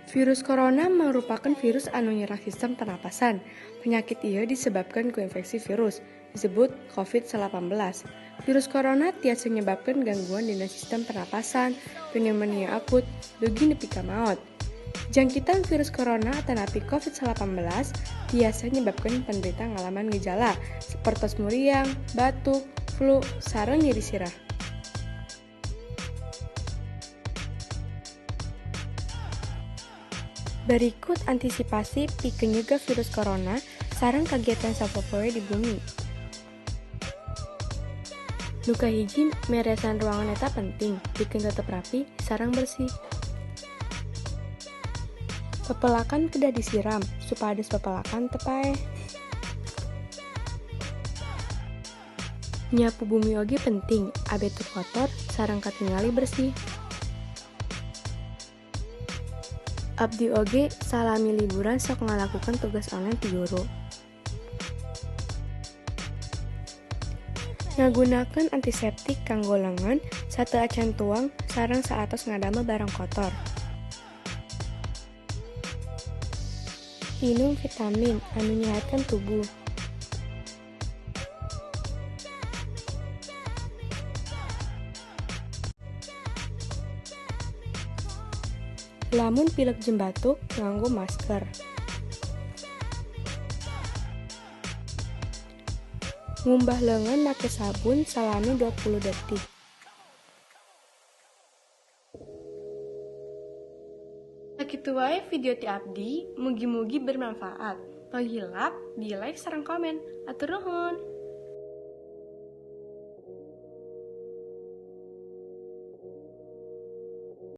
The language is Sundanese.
Virus corona merupakan virus anu nyerang sistem pernapasan. Penyakit ieu disebabkan ku infeksi virus, disebut COVID-19. Virus corona tiasa nyebabkeun gangguan dina sistem pernapasan, pneumonia akut, dugi nepi ka maot. Jangkitan virus corona atanapi COVID-19 tiasa nyebabkeun penderita ngalaman gejala sapertos muriang, batuk, flu, sareng nyeri sirah. Berikut antisipasi pikeun nyegah virus corona sareng kagiatan sapopoe di bumi. Nu kahiji, meresan ruangan eta penting pikeun tetep rapi sareng bersih. Pepelakan kedah disiram supados pepelakan teu paeh. Nyapu bumi oge penting abeh teu kotor sareng katingali bersih. Abdi oge salami liburan sok ngalakukeun tugas online ti guru. Ngagunakeun antiseptik kanggo leungeun sateuacan tuang sareng saatos ngadamel barang kotor. Inum vitamin anu nyehatkeun tubuh. Lamun pilek jeung batuk, nganggo masker. Ngumbah leungeun make sabun salami 20 detik. Sakitu wae video ti abdi, mugi-mugi bermanfaat. Tong hilap di like sareng komen. Atur nuhun.